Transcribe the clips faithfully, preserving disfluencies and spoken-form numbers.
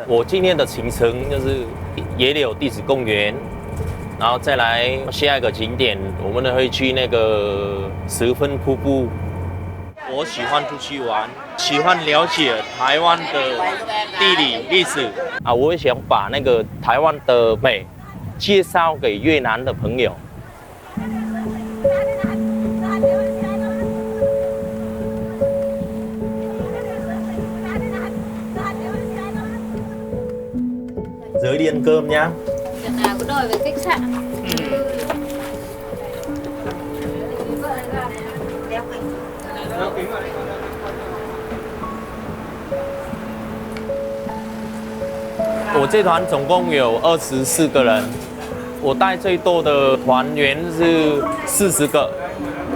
我今天的行程就是野柳地质公园，然后再来下一个景点，我们会去那个十分瀑布。我喜欢出去玩，喜欢了解台湾的地理历史啊，我也想把那个台湾的美介绍给越南的朋友。 Giới Liên Cơm nhá. Việt Nam có đôi về khách sạn. 我这团总共有二十四个人，我带最多的团员是四十个，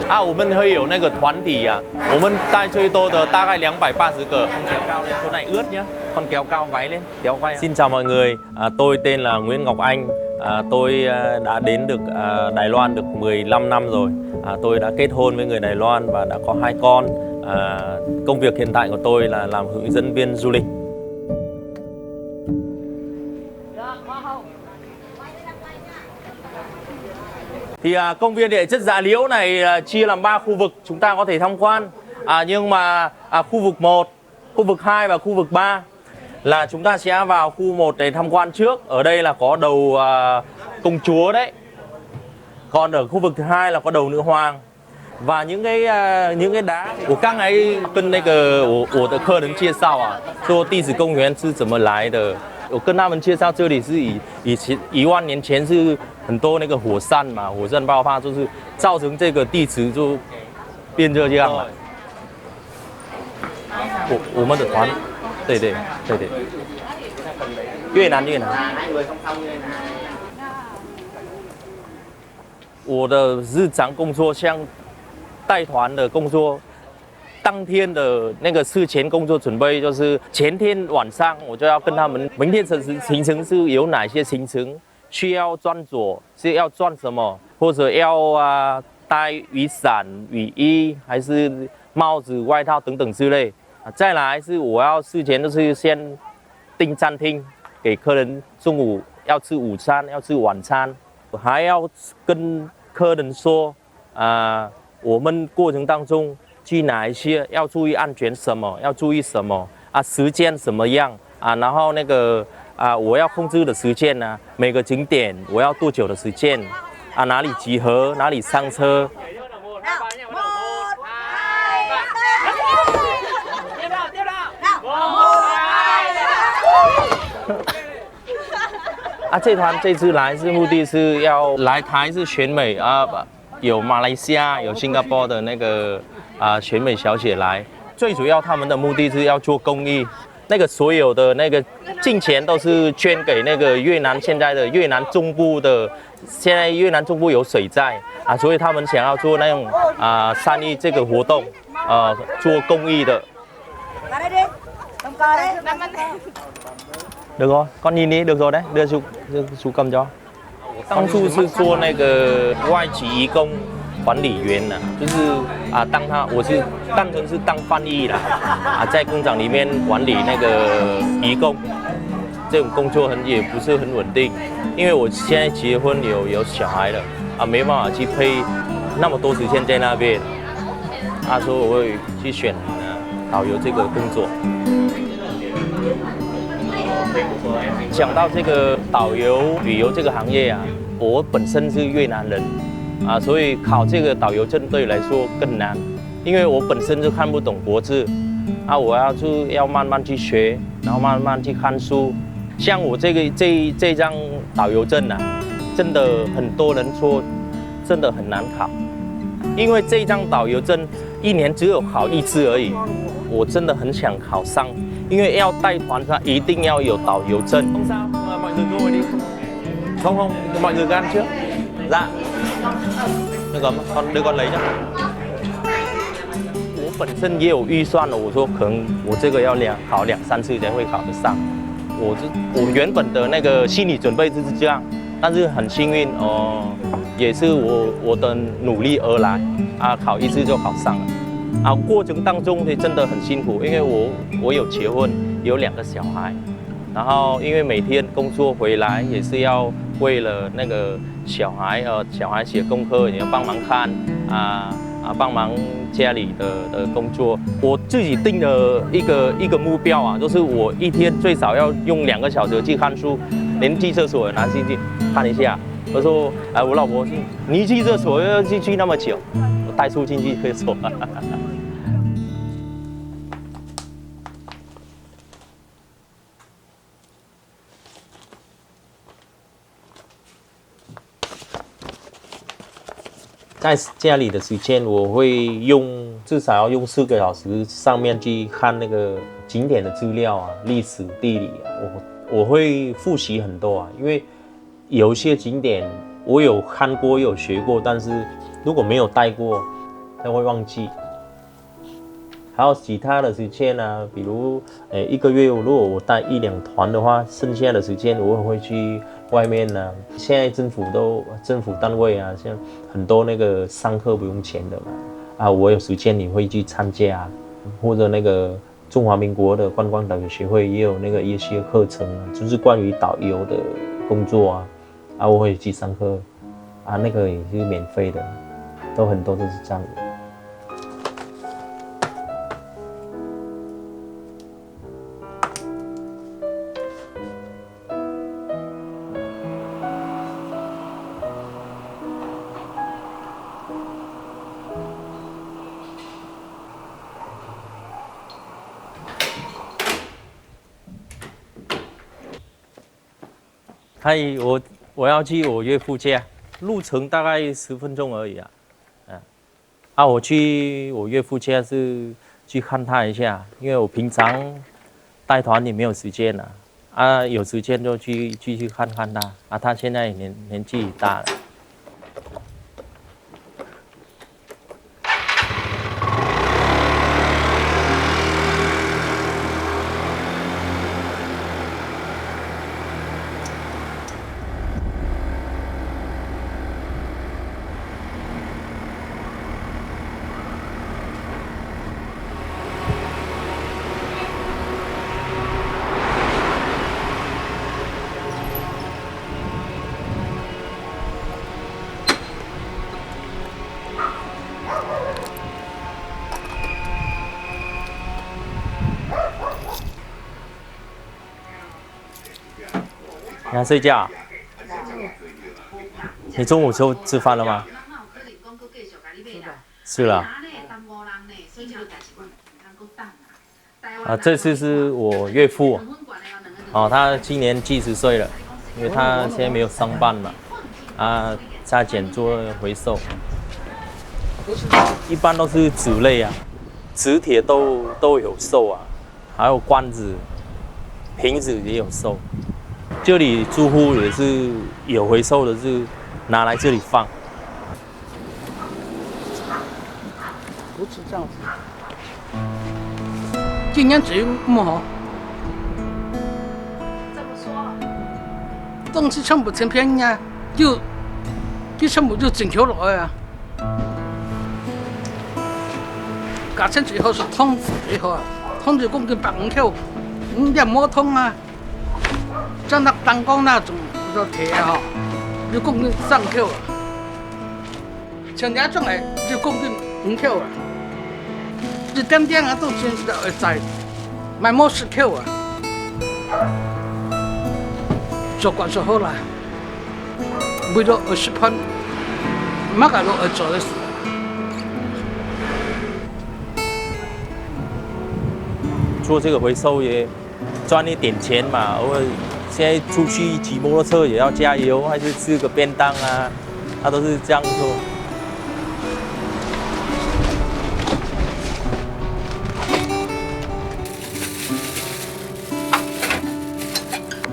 啊，我们会有那个团体啊，我们带最多的大概两百八十个。Con này ướt nhá, con kéo cao váy lên, kéo váy. Xin chào mọi người, à, tôi tên là Nguyễn Ngọc Anh, à, tôi à, đã đến được à, Đài Loan được mười lăm năm rồi. À, tôi đã kết hôn với người Đài Loan và đã có hai con. À, công việc hiện tại của tôi là làm hướng dẫn viên du lịch. Thì à, công viên địa chất Dã Liếu này à, chia làm ba khu vực chúng ta có thể tham quan. À, nhưng mà à, khu vực một, khu vực hai và khu vực ba là chúng ta sẽ vào khu một để tham quan trước. Ở đây là có đầu à, công chúa đấy. Còn ở khu vực thứ hai là có đầu nữ hoàng. Và những cái à, những cái đá. 我刚才跟那个我我的客人介绍啊，说地质公园是怎么来的。我跟他们介绍，这里是以以前一万年前是很多那个火山嘛，火山爆发，就是造成这个地质就变这样了。我我们的团，对对对对，越南越南。 我的日常工作，像带团的工作，当天的那个事前工作准备，就是前天晚上我就要跟他们，明天的行程是有哪些行程，需要穿着，是要穿什么，或者要啊带雨伞、雨衣，还是帽子、外套等等之类。啊，再来是我要事前就是先订餐厅，给客人中午要吃午餐，要吃晚餐。 还要跟客人说，啊，我们过程当中去哪一些要注意安全什么，要注意什么啊，时间怎么样啊，然后那个啊，我要控制的时间呢，每个景点我要多久的时间啊，哪里集合，哪里上车。 啊，这团这次来是目的是要来台是选美啊，有马来西亚、有新加坡的那个啊选美小姐来，最主要他们的目的是要做公益，那个所有的那个金钱都是捐给那个越南现在的越南中部的，现在越南中部有水灾啊，所以他们想要做那种啊善意这个活动，呃，做公益的。 Được rồi, con nhìn đi, được rồi đấy, đưa chú, đưa chú cầm cho. 当初是做那个外籍移工管理员呢，就是啊，当他我是单纯是当翻译啦，啊，在工厂里面管理那个移工，这种工作很也不是很稳定，因为我现在结婚有有小孩了，啊，没办法去配那么多时间在那边，啊，所以我会去选啊导游这个工作。 讲到这个导游旅游这个行业啊，我本身是越南人啊，所以考这个导游证对我来说更难，因为我本身就看不懂国字啊，我要就要慢慢去学，然后慢慢去看书。像我这个这这张导游证啊，真的很多人说真的很难考，因为这张导游证一年只有考一次而已。我真的很想考上，因为要带团，他一定要有导游证。Không sao, mà mọi người ngồi đi. Không, không, mọi người cứ ăn trước. Dạ. Được rồi, con đưa con lấy nhá. 我本身也有预算了，我说可能我这个要两考两三次才会考得上。我是我原本的那个心理准备就是这样，但是很幸运哦，也是我我的努力而来啊，考一次就考上了啊。过程当中呢，真的很辛苦，因为我我有结婚，有两个小孩，然后因为每天工作回来也是要为了那个小孩，呃，小孩写功课，也要帮忙看啊啊，帮忙家里的的工作。我自己定了一个一个目标啊，就是我一天最少要用两个小时去看书，连去厕所也拿进去看一下。我说，哎，我老婆说，你去厕所要进去那么久，我带书进去厕所。在家里的时间，我会用至少要用四个小时上面去看那个景点的资料啊、历史、地理啊。我我会复习很多啊，因为有一些景点我有看过、有学过，但是如果没有带过，他会忘记。还有其他的时间呢，比如，诶，一个月如果我带一两团的话，剩下的时间我会去外面呢。现在政府都政府单位啊，像很多那个上课不用钱的嘛，啊，我有时间也会去参加啊，或者那个中华民国的观光导游协会也有那个一些课程啊，就是关于导游的工作啊，啊，我会去上课。啊，那个也是免费的，都很多都是这样的。嗨，我我要去我岳父家，路程大概十分钟而已啊。嗯，啊，我去我岳父家是去看他一下，因为我平常带团也没有时间啊，啊，有时间就去去去看看他。啊，他现在年年纪大了。你还睡觉啊？你中午吃吃饭了吗？吃了。啊，这次是我岳父，哦，他今年七十岁了，因为他现在没有上班嘛，啊，在家做回收，一般都是纸类啊，纸铁都都有收啊，还有罐子、瓶子也有收。这里住户也是有回收的，是拿来这里放。不是这样子。今年水不好。怎么说？东西全部成便宜啊，就就全部就进口落来啊。价钱最好是桶子最好啊，桶子一公斤百五块，你也没桶啊。像那单缸那种，比较铁哈，一公斤三块啊。 像这种个，一公斤五块啊，一点点啊，都真个会在，卖毛十块啊。做官做好啦，为了二十块，么个都会做得死。做这个回收也赚一点钱嘛，偶尔现在出去骑摩托车也要加油，还是吃个便当啊，他都是这样做。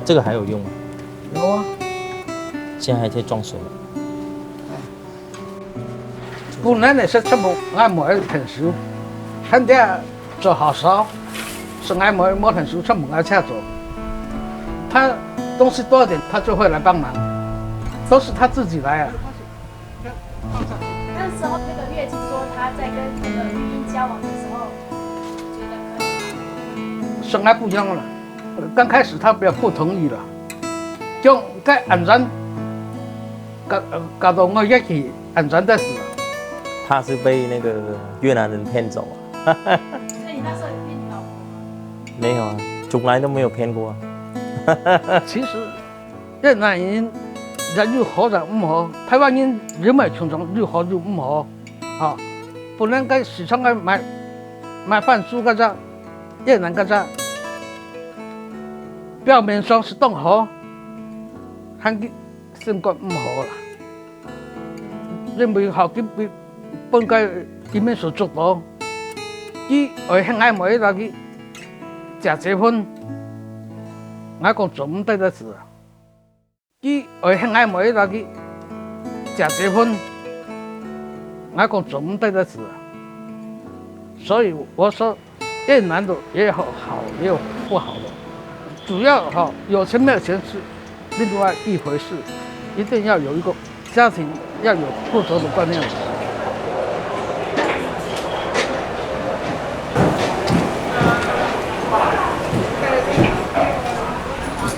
这个还有用吗？有啊。现在还在装水吗？ 本來呢，係全部𠊎妹仔𢯭手，現在做好少，係𠊎妹仔無𢯭手，全部𠊎自家做。她東西多一點，她就會來幫忙，都是她自己來啊。那時候那個月琴說她在跟那個玉英交往的時候，覺得可以嗎？係𠊎不一樣了。刚开始他不要不同意了，就该安全，搞搞到我也去安全的事。他是被那个越南人骗走啊。所以你那时候有骗你老婆吗？没有啊，从来都没有骗过啊。其实越南人人又好人毋好，台湾人人也常常又好又毋好，啊，不能在市场个买买番薯个只，越南个只，表面上是当好，还个心肝毋好啦。因为好佢分个移民所捉到，佢愛喊𠊎妹仔去结结婚，𠊎讲做毋得个事。佢愛喊𠊎妹仔去结结婚，𠊎讲做毋得个事。所以我说，越南的也有好，也有不好的，主要哈，有钱没有钱是另外一回事，一定要有一个家庭要有负责的观念。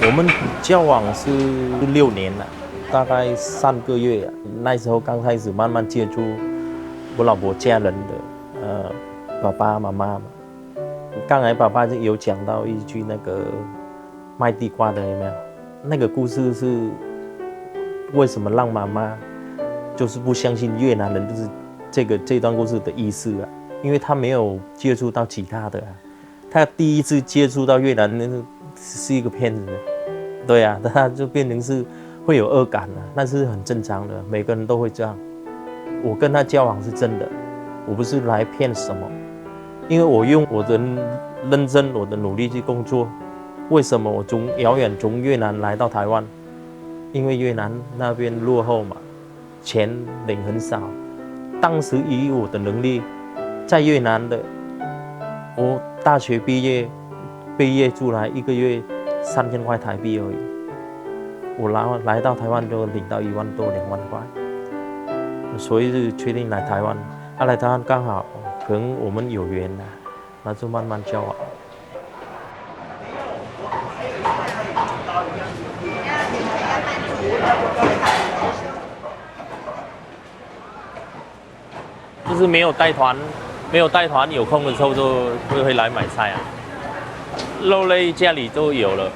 我们交往是六年了，大概三个月啊，那时候刚开始慢慢接触我老婆家人的，呃，爸爸妈妈嘛。刚才爸爸就有讲到一句那个卖地瓜的，有没有？那个故事是为什么让妈妈就是不相信越南人，就是这个，这段故事的意思啊，因为她没有接触到其他的啊。她第一次接触到越南，那是，是一个骗子。对啊，她就变成是会有恶感啊，那是很正常的，每个人都会这样。我跟她交往是真的，我不是来骗什么，因为我用我的认真、我的努力去工作。为什么我从遥远从越南来到台湾？因为越南那边落后嘛，钱领很少。当时以我的能力，在越南的，我大学毕业，毕业出来一个月三千块台币而已。我来，来到台湾就领到一万多、两万块，所以就决定来台湾。啊，来台湾刚好，可能我们有缘啊，那就慢慢交往。就是没有带团，没有带团，有空的时候就，就会来买菜啊。肉类家里都有了，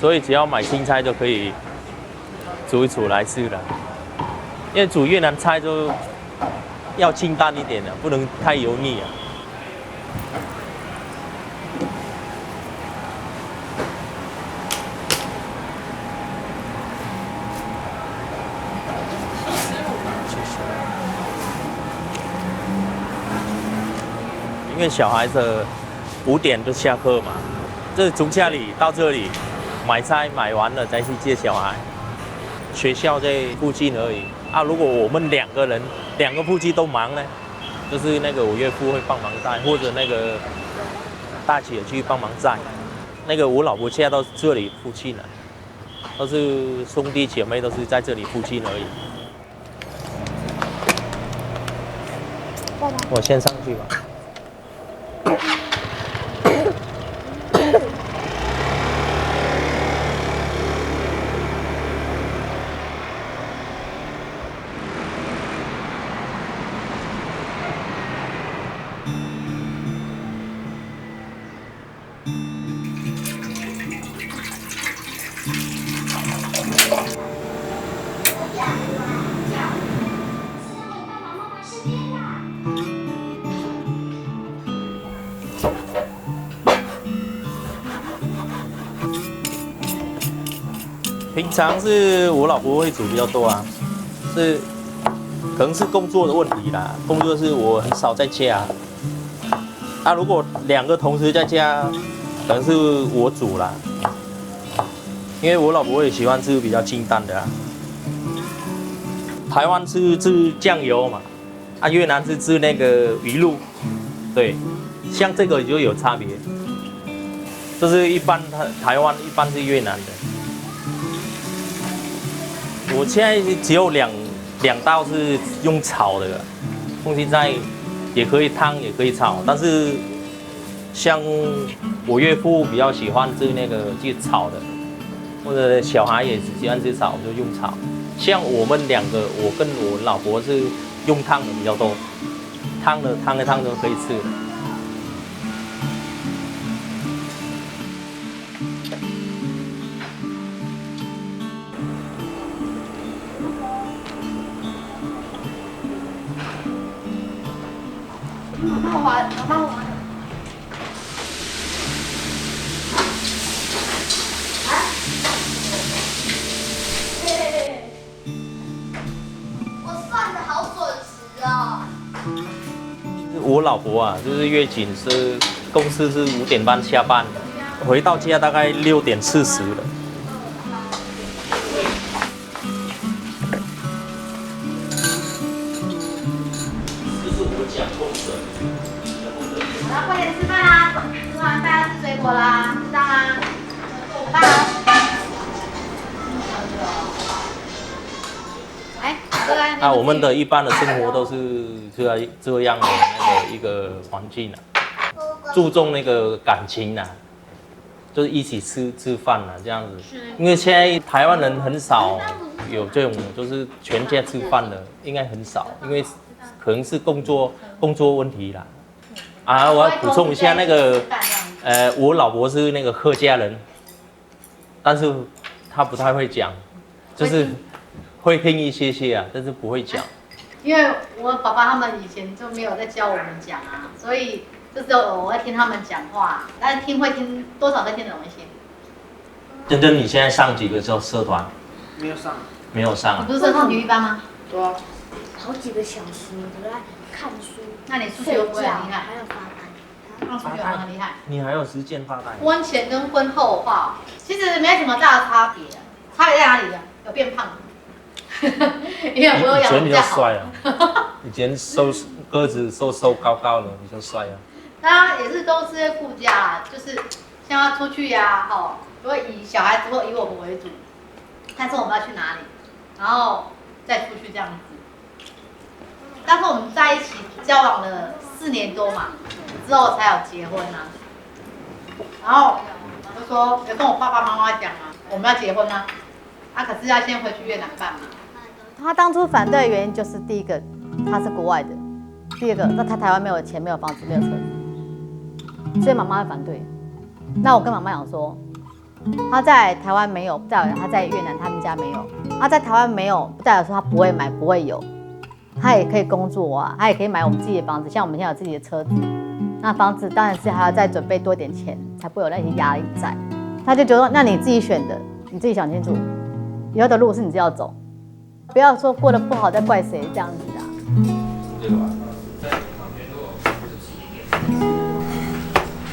所以只要买青菜就可以煮一煮来吃了。因为煮越南菜就要清淡一点的，不能太油腻啊。 因为小孩子五点就下课嘛，这从家里到这里买菜买完了再去接小孩，学校在附近而已啊。如果我们两个人，两个夫妻都忙呢，就是那个我岳父会帮忙带，或者那个大姐去帮忙载。那个我老婆家到这里附近啊，都是兄弟姐妹都是在这里附近而已。我先上去吧。 平常是我老婆会煮比较多啊，是，可能是工作的问题啦，工作是我很少在家。啊，如果两个同时在家，可能是我煮啦，因为我老婆也喜欢吃比较清淡的啊。台湾是吃酱油嘛，啊，越南是吃那个鱼露，对，像这个就有差别，就是一般台，台湾一般是越南的。我现在只有两，两道是用炒的，空心菜也可以汤也可以炒，但是像我岳父比较喜欢吃那个去炒的，或者小孩也喜欢吃炒，就用炒。像我们两个，我跟我老婆是用烫的比较多，烫的烫的烫的可以吃。我老婆啊，就是月经是公司是五点半下班，回到家大概六点四十了。好了，快点吃饭啦！吃完饭要吃水果啦，知道吗？走吧。哎，哥哥，那我们的一般的生活都是这样这样的那个一个环境啊，注重那个感情啊，就是一起吃吃饭啊这样子。因为现在台湾人很少有这种就是全家吃饭的，应该很少，因为可能是工作工作问题啦。啊，我要补充一下那个，呃，我老婆是那个客家人，但是她不太会讲，就是会听一些些啊，但是不会讲。因为我爸爸他们以前就没有在教我们讲啊，所以就是我会听他们讲话，但是听会听多少会听得懂一些。珍珍，你现在上几个社社团？没有上，没有上啊你？不是说上体育班吗？对啊，好几个小时我都在看书、那你数学会不会很厉害？还有发呆。那数学有没有很厉害？你还有时间发呆？婚前跟婚后的话，其实没什么大的差别，差别在哪里啊？有变胖，因为我有以前比较养比较好。帅啊，以前瘦个子瘦瘦高高的比较帅啊。大家也是都是些顾家啦，就是像他出去呀、吼，如果以小孩子或以我们为主，看是我们要去哪里，然后再出去这样子。但是我们在一起交往了四年多嘛，之后才有结婚啊。然后我就说，有跟我爸爸妈妈讲啊，我们要结婚啊，啊，可是要先回去越南办嘛。他当初反对的原因就是第一个，他是国外的；第二个，那他台湾没有钱、没有房子、没有车子，所以妈妈会反对。那我跟妈妈讲说，他在台湾没有，不代表他在越南他们家没有。他在台湾没有，不代表说他不会买、不会有。他也可以工作啊，他也可以买我们自己的房子，像我们现在有自己的车子。那房子当然是还要再准备多点钱，才不会有那些压力在。他就觉得，那你自己选的，你自己想清楚，以后的路是你自己要走，不要说过得不好再怪谁这样子啊。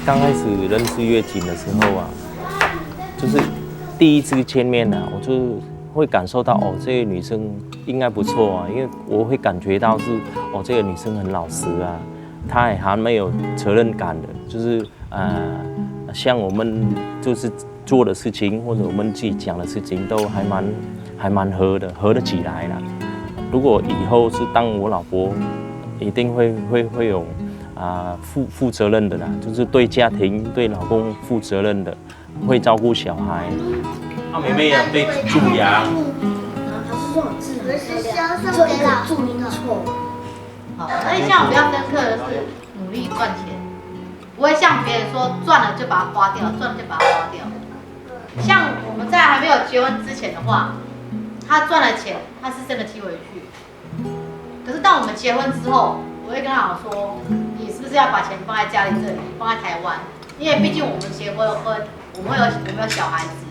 刚开始认识月琴的时候啊，就是第一次见面啊，我就会感受到哦，这个女生应该不错啊，因为我会感觉到是哦，这个女生很老实啊，她也还蛮有责任感的，就是呃，像我们就是做的事情或者我们自己讲的事情都还蛮还蛮合的，合得起来啦。如果以后是当我老婆，一定会会会有啊、负负责任的啦，就是对家庭对老公负责任的，会照顾小孩。啊，妹妹也被注养。老师说我字很漂亮，我是销售给老师的注音错。好，那印象比较深刻的是努力赚钱，不会像别人说赚了就把它花掉，赚了就把它花掉。像我们在还没有结婚之前的话，他赚了钱，他是真的寄回去。可是当我们结婚之后，我会跟他讲说，你是不是要把钱放在家里这里，放在台湾？因为毕竟我们结婚婚，我们会有我们有小孩子，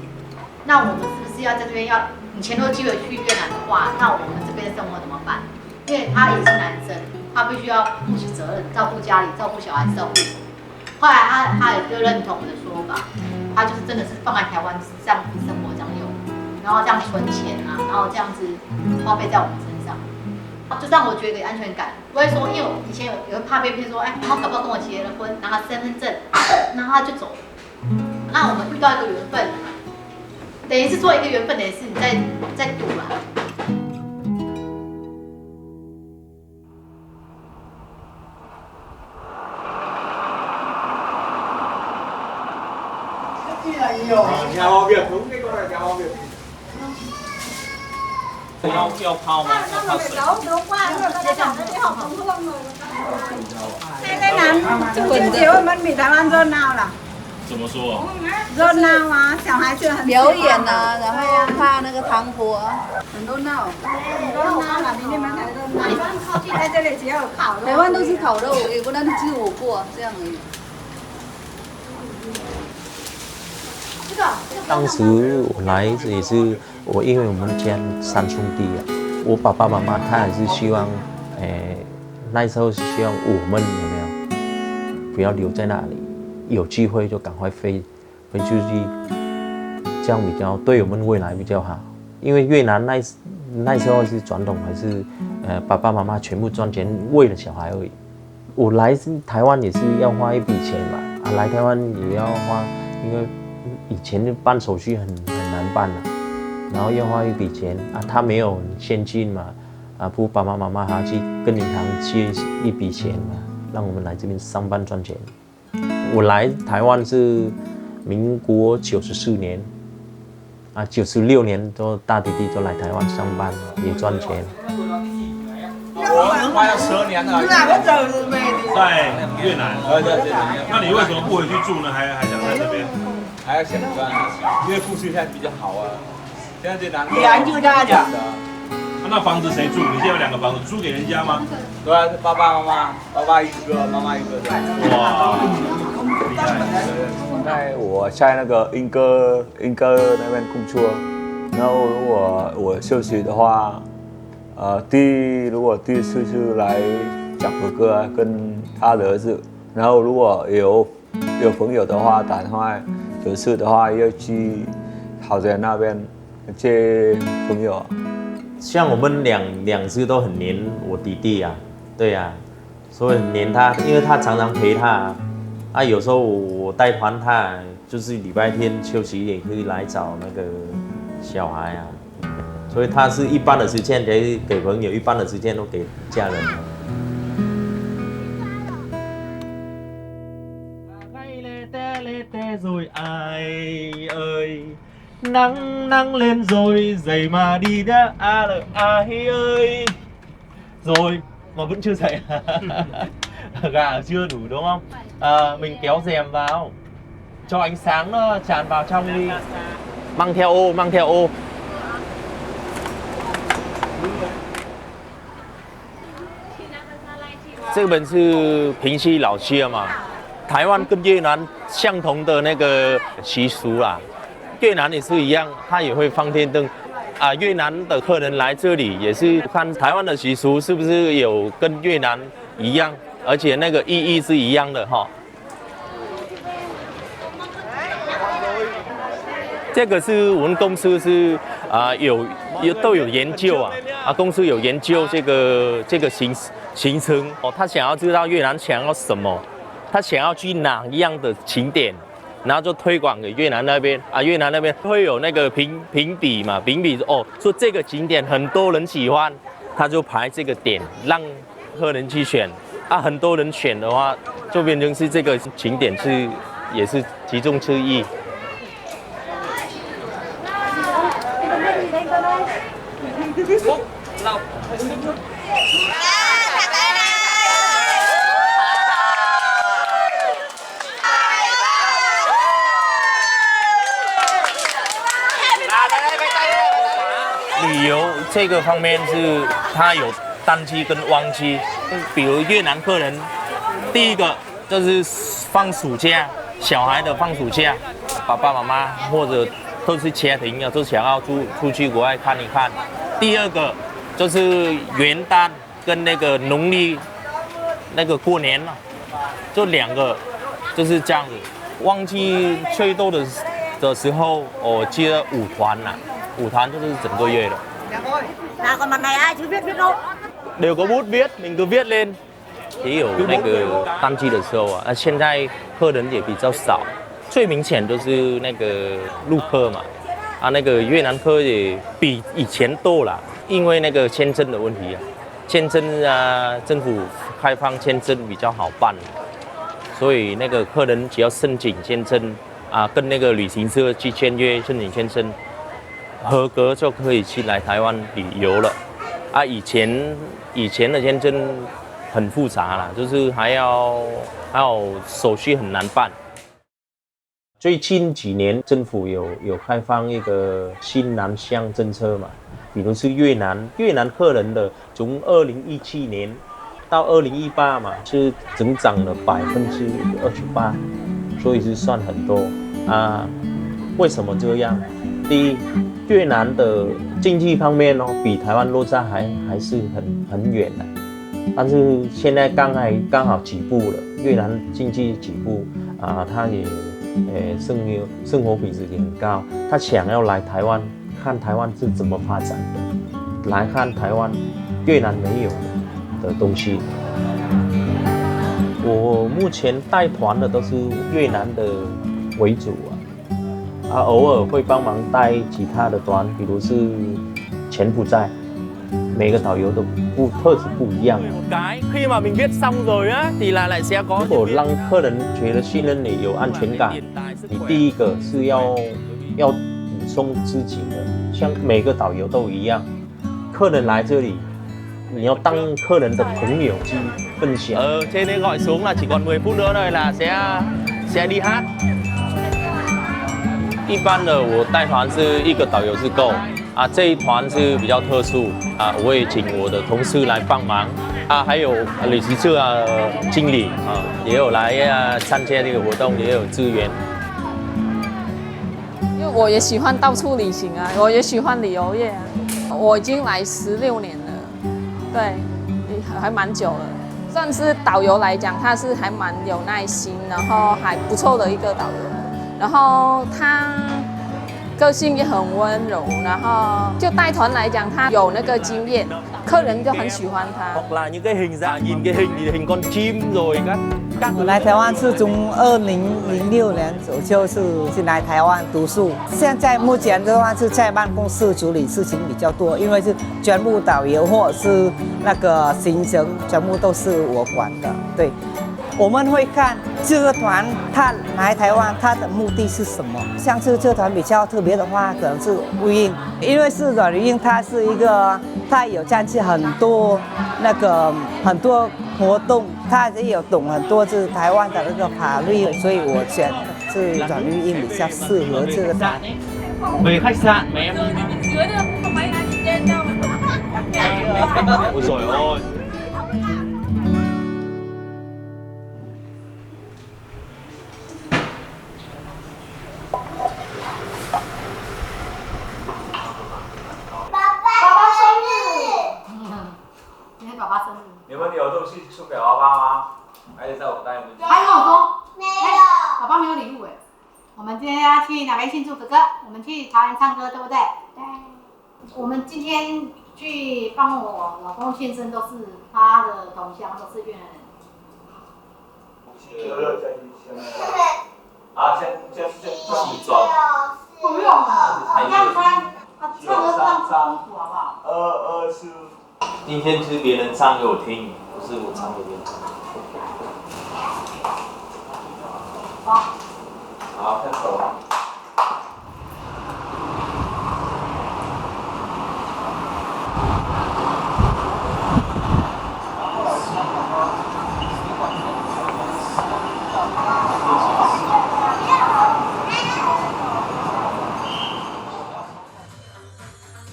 那我们是不是要在这边要你钱都寄回去越南的话，那我们这边生活怎么办？因为他也是男生，他必须要负起责任，照顾家里，照顾小孩，照顾我。后来他他也就认同我的说法，他就是真的是放在台湾这样子生活这样用，然后这样存钱啊，然后这样子花费在我们身上，就让我觉得有安全感。不会说，因为我以前有有怕被骗说，哎，他搞不好跟我结了婚，拿了身份证，然后他就走了。那我们遇到一个缘分，等于是做一个缘分，等于是你在在赌啦。要要泡吗？要泡水。在南，就感觉我们比台湾热闹了。怎么说？热闹啊，小孩子很喜欢嘛。表演啊，然后怕那个糖果啊，很热闹。热闹了，比你们还热闹。在这里只有烤肉。台湾都是烤肉，也不能吃火锅，这样而已。当时我来也是，我因为我们家三兄弟啊，我爸爸妈妈他还是希望，诶，那时候是希望我们有没有不要留在那里，有机会就赶快飞飞出去，这样比较对我们未来比较好。因为越南那那时候是传统还是呃爸爸妈妈全部赚钱为了小孩而已。我来是台湾也是要花一笔钱嘛，啊，来台湾也要花，因为以前就办手续很很难办了，然后要花一笔钱啊，他没有现金嘛，啊，不爸爸妈妈还要去跟银行借一笔钱嘛，让我们来这边上班赚钱。我来台湾是民国九十四年，啊，九十六年都大弟弟都来台湾上班，也赚钱。我花了十二年了。在越南。对对对对。那你为什么不回去住呢？还还想在这边？还要想赚，因为富士现在比较好啊。现在最难过。你还住在哪里啊？啊，那房子谁住？你现在有两个房子，租给人家吗？对啊，是爸爸妈妈，爸爸一个，妈妈一个这样。哇，厉害！在我在那个英歌英歌那边工作，然后如果我休息的话，呃，第如果第四次来讲哥哥啊，跟他的儿子，然后如果有有朋友的话打电话，有事的话要去豪宅那边接朋友。像我们两两只都很黏我弟弟啊，对啊，所以很黏他，因为他常常陪他啊。啊，有时候我带团他，就是礼拜天休息也可以来找那个小孩啊。所以他是一半的时间给给朋友，一半的时间都给家人。Rồi, mà vẫn chưa dạy. Gà chưa đủ đúng không? À, mình kéo rèm vào. Cho ánh sáng nó tràn vào trong đi. Mang theo ô, mang theo ô. 这本是平溪老街嘛，台湾跟越南相同的那个习俗啦。越南也是一样，他也会放天灯啊。越南的客人来这里也是看台湾的习俗是不是有跟越南一样，而且那个意义是一样的哈。这个是我们公司是啊、有有都有研究啊啊，公司有研究这个这个行行程哦，他想要知道越南想要什么，他想要去哪样的景点，然后就推广给越南那边啊，越南那边会有那个评评比嘛，评比哦，说这个景点很多人喜欢，他就排这个点让客人去选啊，很多人选的话，就变成是这个景点是也是其中之一。旅游这个方面是它有淡季跟旺季，比如越南客人，第一个就是放暑假，小孩的放暑假，爸爸妈妈或者都是家庭啊，都想要出出去国外看一看。第二个就是元旦跟那个农历那个过年了，就两个就是这样子。旺季最多的的时候，我记得五团呐，五团就是整个月了。Là còn bạn này ai chưa biết biết đâu. Đều có bút viết, mình cứ viết lên. 也有那个淡季的时候啊，那现在客人也比较少，最明显就是那个陆客嘛，啊，那个越南客也比以前多了，因为那个签证的问题啊，签证啊，政府开放签证比较好办，所以那个客人只要申请签证，啊，跟那个旅行社去签约，申请签证，合格就可以去来台湾旅游了。啊，以前以前的签证很复杂啦，就是还要还有手续很难办。最近几年政府有有开放一个新南向政策嘛，比如是越南，越南客人的从二零一七年到二零一八嘛，是增长了百分之二十八，所以是算很多啊。为什么这样？第一，越南的经济方面哦，比台湾落差还还是很很远的。但是现在刚才刚好起步了，越南经济起步啊，他也呃生活生活品质也很高，他想要来台湾看台湾是怎么发展的，来看台湾越南没有的东西。我目前带团的都是越南的为主啊，啊，偶尔会帮忙带其他的团，比如是柬埔寨，每个导游都不特质不一样。 Một cái khi mà mình viết xong rồi á thì là lại sẽ có 如果让客人觉得信任你、有安全感，你第一个是要要补充自己的，像每个导游都一样，客人来这里，你要当客人的朋友去分享。 Ờ, trên đây gọi xuống là chỉ còn mười phút nữa thôi là sẽ sẽ đi hát. 一般的我带团是一个导游是够啊，这一团是比较特殊啊，我也请我的同事来帮忙啊，还有旅行社啊经理啊也有来啊参加这个活动，也有支援。因为我也喜欢到处旅行啊，我也喜欢旅游业啊。我已经来十六年了，对，还蛮久了。算是导游来讲，他是还蛮有耐心，然后还不错的一个导游，然后他个性也很温柔，然后就带团来讲，他有那个经验，客人就很喜欢他。 Hoặc là những cái hình dạng nhìn cái hình thì hình con chim rồi các các 我来台湾是从二零零六年左右是进来台湾读书，现在目前的话是在办公室处理事情比较多，因为是全部导游或是那个行程全部都是我管的。对，我们会看这个团他来台湾，他的目的是什么。像是这团比较特别的话，可能是无印，因为是阮无印，他是一个他有参加很多那个很多活动，他也有懂很多就是台湾的那个法律，所以我选是阮无印比较适合这个团。 Về khách sạn mà em Ôi giời ơi. 爸爸生日。今天爸爸生日。你们有东西送给爸爸吗？还是在我带你们去？他跟我说，没有。爸爸没有礼物哎。我们今天要去哪边庆祝？哥哥，我们去桃园唱歌，对不对？对。我们今天去帮我老公庆生，都是他的同乡，都是越南人。啊，先先先西装，不用了，这样穿，啊，唱歌这样舒服好不好？二二四。今天是别人唱给我听，不是我唱给别人听。好。好，开始了。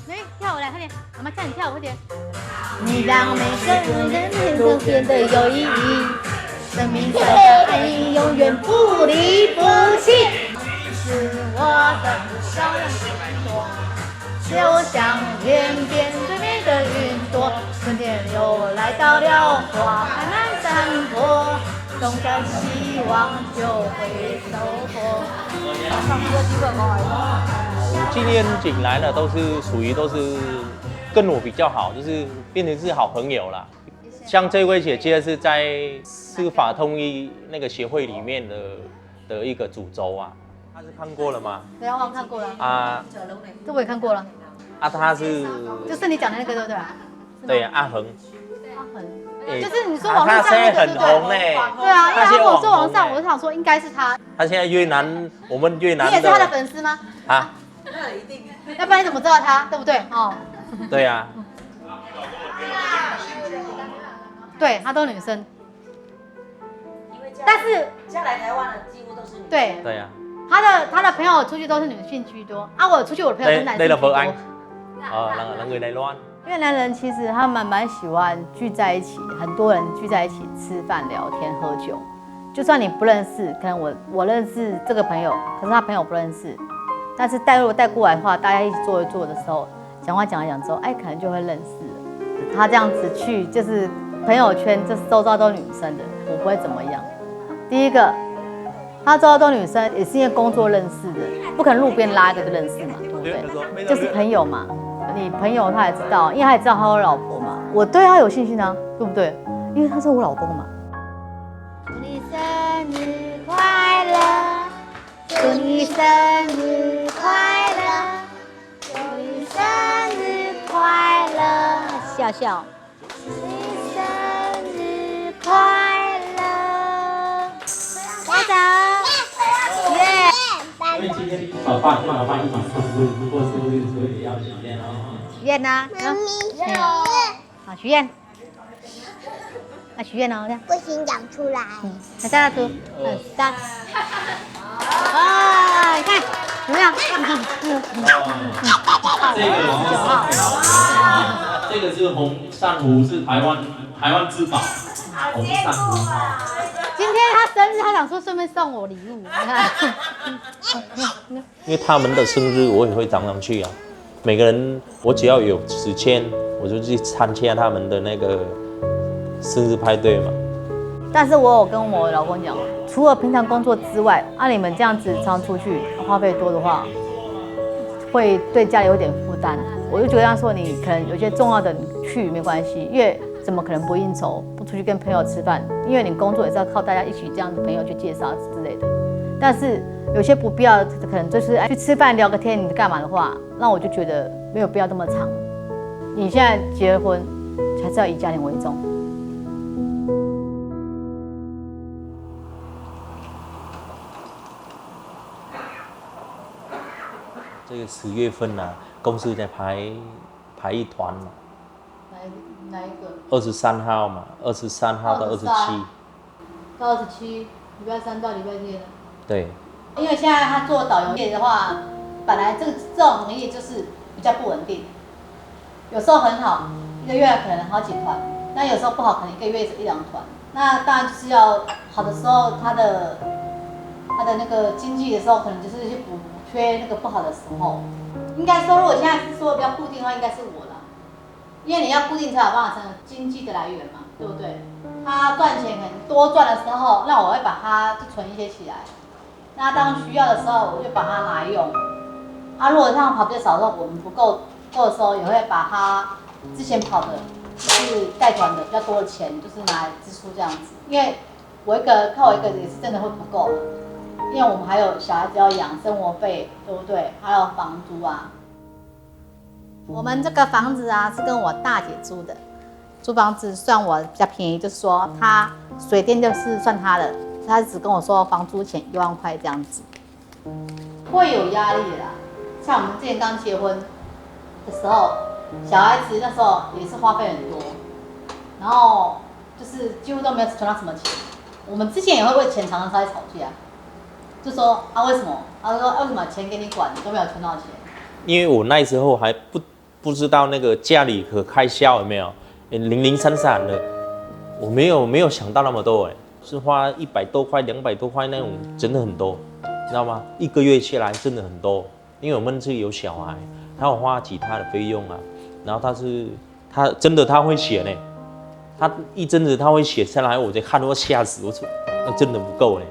来，跳舞来，快点，妈妈叫你跳舞，快点。你让每个人都变得有意义，生命在这爱你永远不离不弃。你是我的小云朵，就像天边最美的云朵，春天又来到了，花开满山坡，种下希望就会收获。我今天请来的都是属于都是跟我比较好，就是变成是好朋友啦。像这位姐姐是在司法通译那个协会里面的的一个主轴啊，她是看过了吗？对啊，我有看过了，啊这我也看过了。啊，她是就是你讲的那个，对不对？对阿恒，阿恒，诶就是你说网络上那个，她现在很红哎，对啊，因为那些我说网络上，网红欸我就想说应该是他。他现在越南，我们越南你也是他的的粉丝吗？啊，要不然你怎么知道他，对不对？哦，对啊，对，他都是女生，但是嫁来台湾的几乎都是女生。对对啊，他的他的朋友出去都是女性居多，啊，我出去我的朋友都是男性居多。啊，人人个来乱，越南人其实他们蛮喜欢聚在一起，很多人聚在一起吃饭、聊天、喝酒。就算你不认识，可能我我认识这个朋友，可是他朋友不认识，但是带如果带过来的话，大家一起坐一坐的时候，讲话讲一讲之后，哎，可能就会认识了。他这样子去，就是朋友圈，就是周遭都是女生的，我不会怎么样。第一个，他周遭都女生，也是因为工作认识的，不可能路边拉一个就认识嘛，对不对？就是朋友嘛，你朋友他也知道，因为他也知道他有老婆嘛，我对他有信心啊，对不对？因为他是我老公嘛。祝你生日快乐，祝你生日快乐，祝你生日快乐，笑笑。祝你生日快乐，家长，耶！因为今天呃爸爸爸一晚上是不是不过是不是是也要许愿哦？许愿呐，嗯，好，许愿，啊，许愿哦，这样。不行讲出来。来，大家读，嗯，三。啊，你看，怎么样？这个是这个是红珊瑚，是台湾台湾之宝，红珊瑚。今天他生日，他想说顺便送我礼物。因为他们的生日我也会常常去啊。每个人，我只要有时间，我就去参加他们的那个生日派对嘛。但是我有跟我老公讲，除了平常工作之外，啊，你们这样子常出去，花费多的话，会对家里有点负担。我就觉得他说，你可能有些重要的你去没关系，因为怎么可能不应酬，不出去跟朋友吃饭？因为你工作也是要靠大家一起这样子朋友去介绍之类的。但是有些不必要的，可能就是哎去吃饭聊个天，你干嘛的话，那我就觉得没有必要这么长。你现在结婚，还是要以家庭为重。这个十月份呢、公司在排排一团嘛，哪一哪一个？二十三号嘛，二十三号到二十七，到二十七，礼拜三到礼拜天。对，因为现在他做导游业的话，本来这个这种行业就是比较不稳定，有时候很好，一个月可能好几团，那有时候不好，可能一个月只一两团。那当然就是要好的时候，他的他的那个经济的时候，可能就是去补缺那个不好的时候。应该说，如果现在是说比较固定的话，应该是我啦，因为你要固定才有办法成为经济的来源嘛，对不对？他赚钱可能多赚的时候，那我会把它就存一些起来。那当需要的时候，我就把它拿来用。啊，如果像跑比较少的时候，我们不够够的时候，也会把它之前跑的，就是带团的比较多的钱，就是拿来支出这样子。因为我一个靠我一个也是真的会不够，因为我们还有小孩子要养，生活费对不对？还有房租啊。我们这个房子啊是跟我大姐租的，租房子算我比较便宜，就是说她水电就是算她的，她只跟我说房租钱一万块这样子。会有压力的啦，像我们之前刚结婚的时候，小孩子那时候也是花费很多，然后就是几乎都没有存到什么钱。我们之前也会为钱常常在吵架，就说啊为什么？他说、啊、为什么钱给你管，你都没有存到钱？因为我那时候还不不知道那个家里可开销有没有，零零散散的，我没有没有想到那么多哎，是花一百多块、两百多块那种，真的很多，你知道吗？一个月下来真的很多，因为我们自己有小孩，他有花其他的费用啊，然后他是他真的他会写呢，他一阵子他会写下来，我就看我吓死，我说那真的不够呢，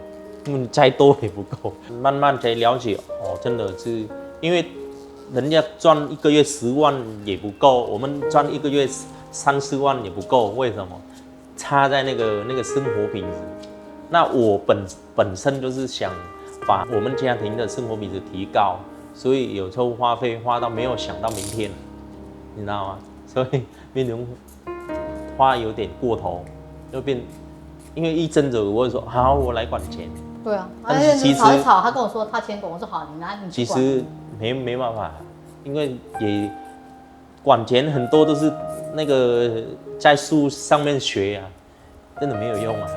嗯，再多也不够，慢慢才了解哦，真的是因为人家赚一个月十万也不够，我们赚一个月三四万也不够，为什么？差在那个那个生活品质。那我本本身就是想把我们家庭的生活品质提高，所以有时候花费花到没有想到明天，你知道吗？所以变成花有点过头，就变，因为一阵子我会说好，我来管钱，对啊，但是其实而且吵一吵，他跟我说他牵狗，我说好，你拿你去管。其实没没办法，因为也管钱很多都是那个在树上面学啊，真的没有用啊，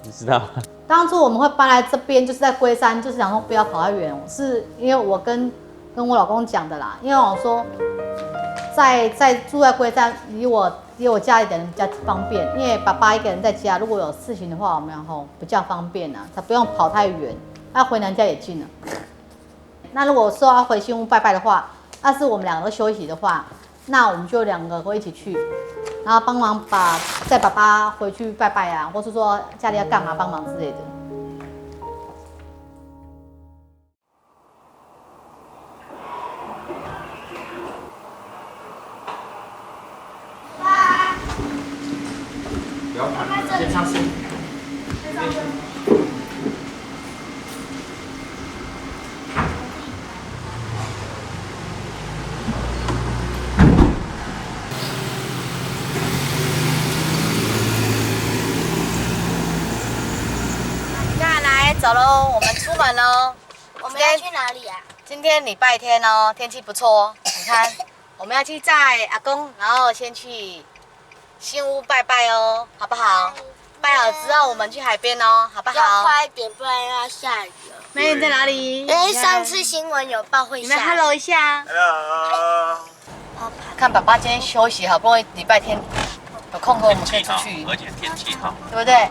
你知道吗？当初我们会搬来这边，就是在龟山，就是想说不要跑太远，是因为我跟跟我老公讲的啦，因为我说在在住在龟山，离我离我家里的人比较方便，因为爸爸一个人在家，如果有事情的话，我们吼比较方便啊，才不用跑太远，那回娘家也近了。那如果说要回新屋拜拜的话，那是我们两个都休息的话，那我们就两个会一起去，然后帮忙把载爸爸回去拜拜啊，或是说家里要干嘛帮忙之类的。不要看，先上去。那来，走喽，我们出门喽。我们要去哪里啊？今天礼拜天哦，天气不错哦，你看，我们要去载阿公，然后先去新屋拜拜哦，好不好？拜好之后我们去海边哦，好不好？要快一点，不然要下雨了。妹，你在哪里？因为上次新闻有报会下雨。你们 hello 一下。Hello。看爸爸今天休息，好不容易礼拜天有空，跟我们可以出去，而且天气好，对不对？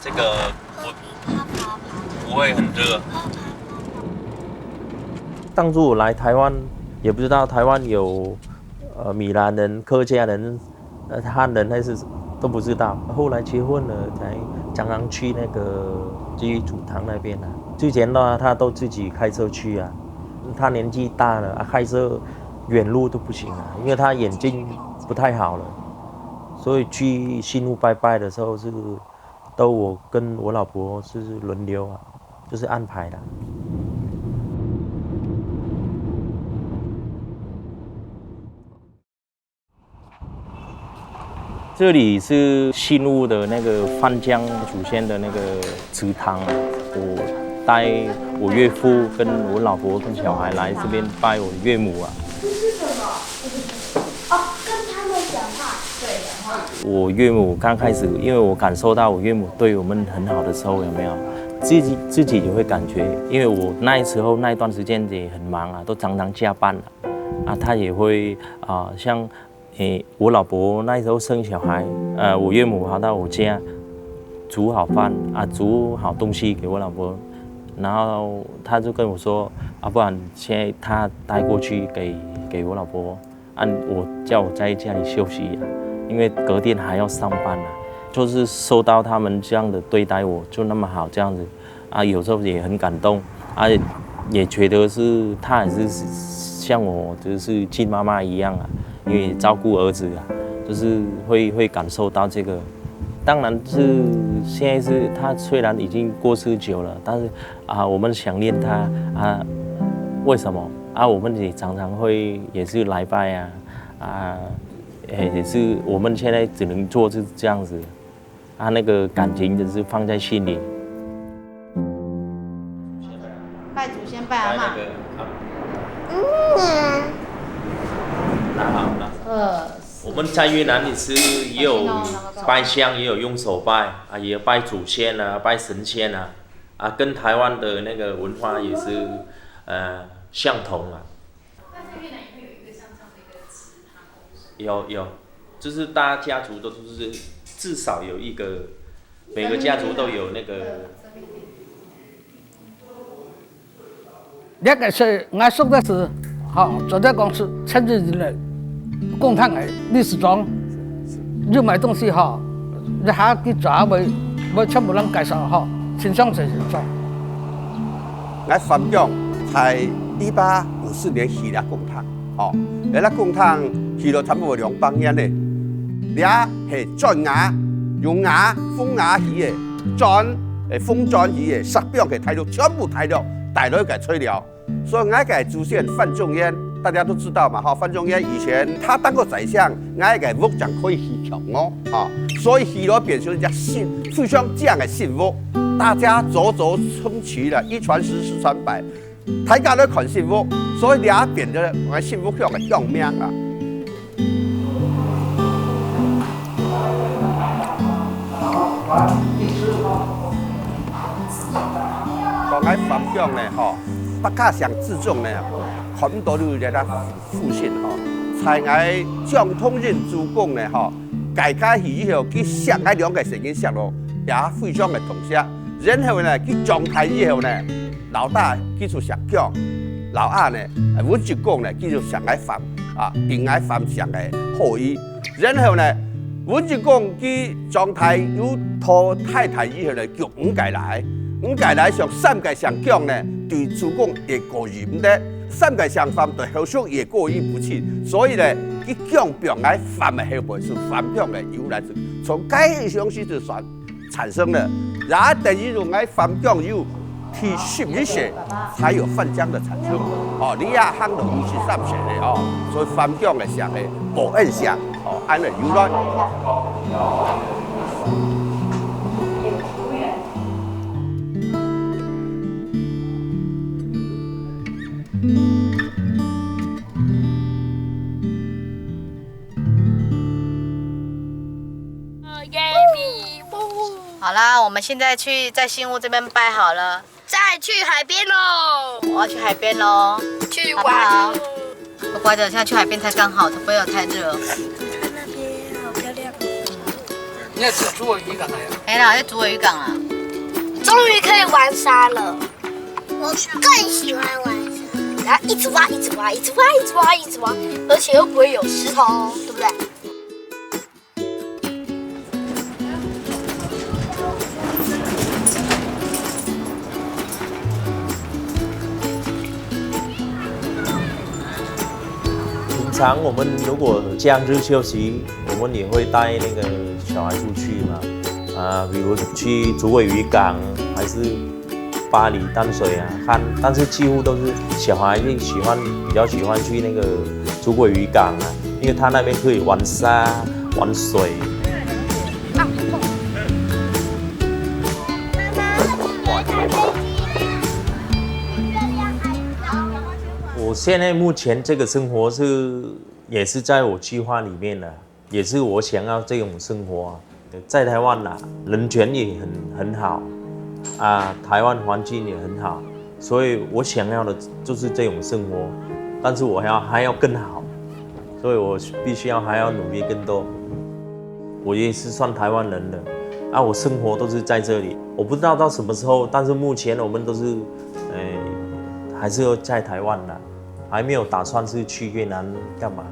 这个不不会很热。当初我来台湾，也不知道台湾有呃米兰人、客家人、呃汉人还是都不知道。后来结婚了，才常常去那个基督堂那边啊。之前的话，他都自己开车去啊。他年纪大了啊，开车远路都不行啊，因为他眼睛不太好了，所以去新屋拜拜的时候是都我跟我老婆是轮流啊，就是安排的。这里是新屋的那个翻江祖先的那个祠堂啊，我带我岳父跟我老婆跟小孩来这边拜我岳母啊。我岳母刚开始，因为我感受到我岳母对我们很好的时候，有没有？自己自己也会感觉，因为我那时候那一段时间也很忙啊，都常常加班啊，啊，他也会啊，像诶，我老婆那时候生小孩，呃，我岳母跑到我家煮好饭啊，煮好东西给我老婆，然后他就跟我说，啊，不然现在他带过去给给我老婆，啊，我叫我在家里休息啊，因为隔天还要上班啊，就是受到他们这样的对待，我就那么好这样子，啊，有时候也很感动，啊，也觉得是他也是像我就是亲妈妈一样啊，因为照顾儿子啊，就是会会感受到这个。当然是现在是他虽然已经过世久了，但是啊，我们想念他啊，为什么啊？我们也常常会也是来拜啊，啊，也也是我们现在只能做是这样子。 他那个感情只是放在心里。拜祖先拜阿嬷。嗯。拿好，拿好。我们在越南也是也有拜香，也有用手拜啊，也有拜祖先啊，拜神仙啊，啊，跟台湾的那个文化也是呃相同啊。 有有，就是大家家族都是至少有一个，每个家族都有那个。这个是我说的是，好，主要讲是陈志仁的公堂的理事长，有买东西哈，一下去抓会会全部人介绍哈，请上谁请上。 𠊎翻江在一八五四年起了公堂，吼，這个公堂起了差不多兩百年咧。這係磚瓦，用瓦，紅瓦起个，磚，誒，紅磚起个，石板係大陸，全部大陸，大陸个材料。所以𠊎个祖先范仲淹，大家都知道嘛，哈，范仲淹以前他當過宰相，𠊎个屋正可以起牆哦，哈，所以起了變成一隻新，非常靚个新屋。大家走走春奇了，一傳十，十傳百，大家都看新屋，所以這變成𠊎新屋鄉个鄉名啊。講𠊎番鄉呢，吼，百家姓之中呢，看毋到有這个 父親吼，在𠊎張通任主公呢吼，改改去以後，佢惜𠊎兩个細人惜咯，也非常个痛惜。然後呢，佢長大以後呢，老大佢就姓姜，老二呢，文叔公呢，佢就姓𠊎范啊，比𠊎范姓个好意。然後呢，文叔公佢長大有討太太以後呢，叫 五个倈，五个倈上三个姓姜呢，對主公也過意毋得。三个姓范對後叔也過意不去，所以呢，佢姜放𠊎范个後背，係番鄉个由來，從該鄉時就算產生了。然後等於用𠊎番姜由第十一世才有范姓个產生。哦，你也行到五十三世了哦，所以番姜个姓个報恩姓，哦，恁个由來。 好啦，我们现在去在新屋这边拜好了，再去海边喽。我要去海边喽，去玩。好不好？乖乖的，现在去海边才刚好，才不会有太热。你看那边好漂亮哦。你要去竹围渔港来啊？哎啦，去竹围渔港啊。终于可以玩沙了，我更喜欢玩沙。然后一直挖，一直挖，一直挖，一直挖，一直挖，而且又不会有石头，对不对？ 平常我们如果假日休息，我们也会带那个小孩出去嘛，啊，比如去竹围渔港，还是巴黎淡水啊，看，但是几乎都是小孩子喜欢比较喜欢去那个竹围渔港啊，因为他那边可以玩沙、玩水。我现在目前这个生活是也是在我计划里面的。 也是我想要这种生活啊。在台湾啦，人权也很很好啊，台湾环境也很好，所以我想要的就是这种生活，但是我还要还要更好，所以我必须要还要努力更多。我也是算台湾人了啊，我生活都是在这里，我不知道到什么时候，但是目前我们都是，呃，还是要在台湾啦，还没有打算是去越南干嘛。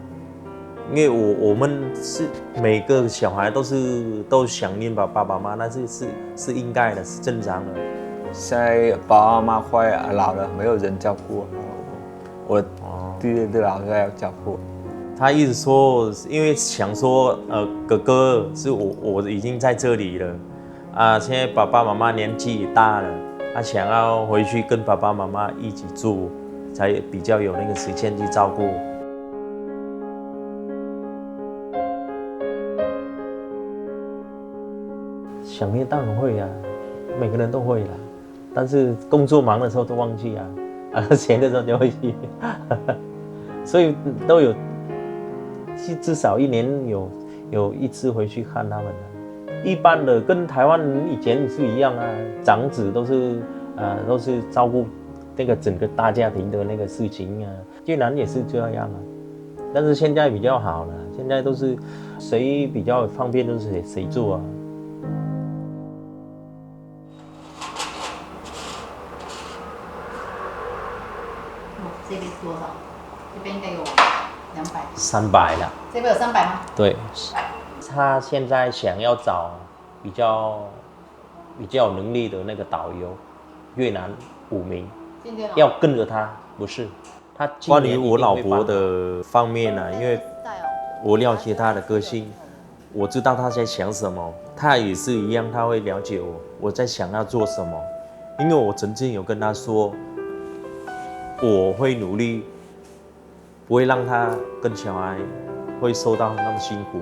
因为我我们是每个小孩都是都想念爸爸妈妈，那是是是应该的，是正常的。现在爸爸妈妈快老了，没有人照顾我，我弟弟老师要照顾。他一直说，因为想说，呃，哥哥是我我已经在这里了， 啊，现在爸爸妈妈年纪大了，他想要回去跟爸爸妈妈一起住，才比较有那个时间去照顾。想念当然会啊，每个人都会啦，但是工作忙的时候都忘记啊，啊，闲的时候就会去，所以都有至至少一年有有一次回去看他们啊。 一般的跟台湾以前是一样啊，长子都是呃都是照顾那个整个大家庭的那个事情啊，越南也是这样啊，但是现在比较好了，现在都是谁比较方便就是谁谁做啊。哦，这边多少？这边应该有两百。三百了。这边有三百吗？对，他现在想要找比较比较有能力的那个导游，越南五名，要跟着他，不是他。关于我老婆的方面呢，因为我了解她的个性，我知道她在想什么，她也是一样，她会了解我，我在想要做什么，因为我曾经有跟她说，我会努力。 不会让他跟小孩会受到那么辛苦。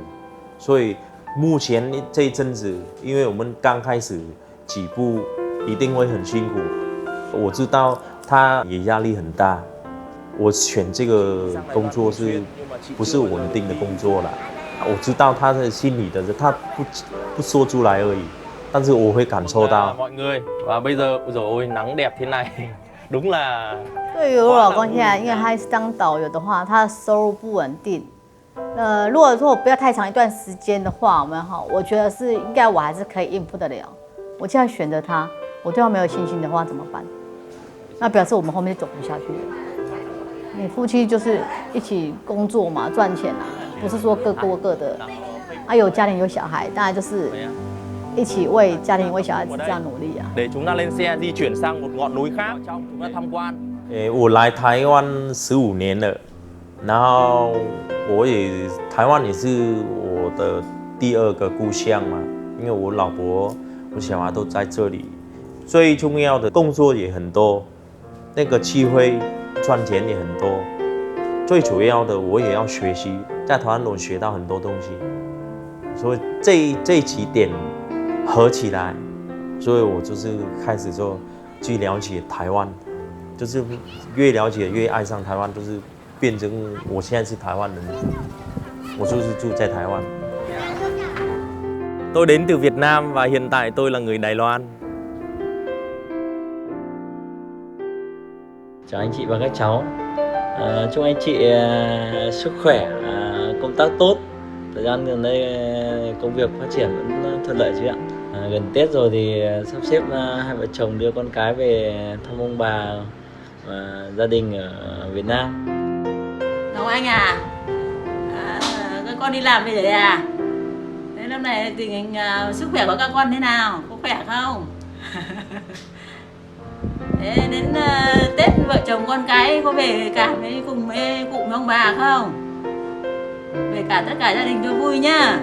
所以目前这一阵子，因为我们刚开始起步，一定会很辛苦。我知道他也压力很大，我选这个工作是不是稳定的工作啦？我知道他的心里的，他不不说出来而已，但是我会感受到。 mọi người và bây giờ rồi nắng đẹp thế này đúng là 对于我老公现在，因为他是当导游的话，他的收入不稳定。呃，如果说我不要太长一段时间的话，我们哈，我觉得是应该我还是可以应付得了。我现在选择他，我对他没有信心的话怎么办？那表示我们后面就走不下去了。你夫妻就是一起工作嘛，赚钱啊，不是说各过各的。啊，有家庭有小孩，当然就是一起为家庭为小孩子这样努力啊。 để chúng ta lên xe di chuyển sang một ngọn núi khác chúng ta tham quan. 诶，我来台湾十五年了，然后我也台湾也是我的第二个故乡嘛，因为我老婆、我小孩都在这里。最重要的工作也很多，那个机会赚钱也很多，最主要的我也要学习，在台湾我学到很多东西，所以这这几点合起来，所以我就是开始说去了解台湾，就是越了解越爱上台湾，就是变成我现在是台湾人，我就是住在台湾。 Tôi đến từ Việt Nam và hiện tại tôi là người Đài Loan. Chào anh chị và các cháu. Ờ, chúc anh chị ờ, sức khỏe, ờ, công tác tốt. Thời gian gần đây ờ, công việc phát triển vẫn thuận lợi chị ạ. Ờ, gần Tết rồi thì ờ, sắp xếp ờ, hai vợ chồng đưa con cái về thăm ông bà và gia đình ở Việt Nam. Ngọc Anh à, à, các con đi làm về rồi à? Thế năm nay tình hình à, sức khỏe của các con thế nào? Có khỏe không? Thế đến à, Tết vợ chồng con cái có về cả với cùng với cụ với ông bà không? Về cả tất cả gia đình cho vui nhá.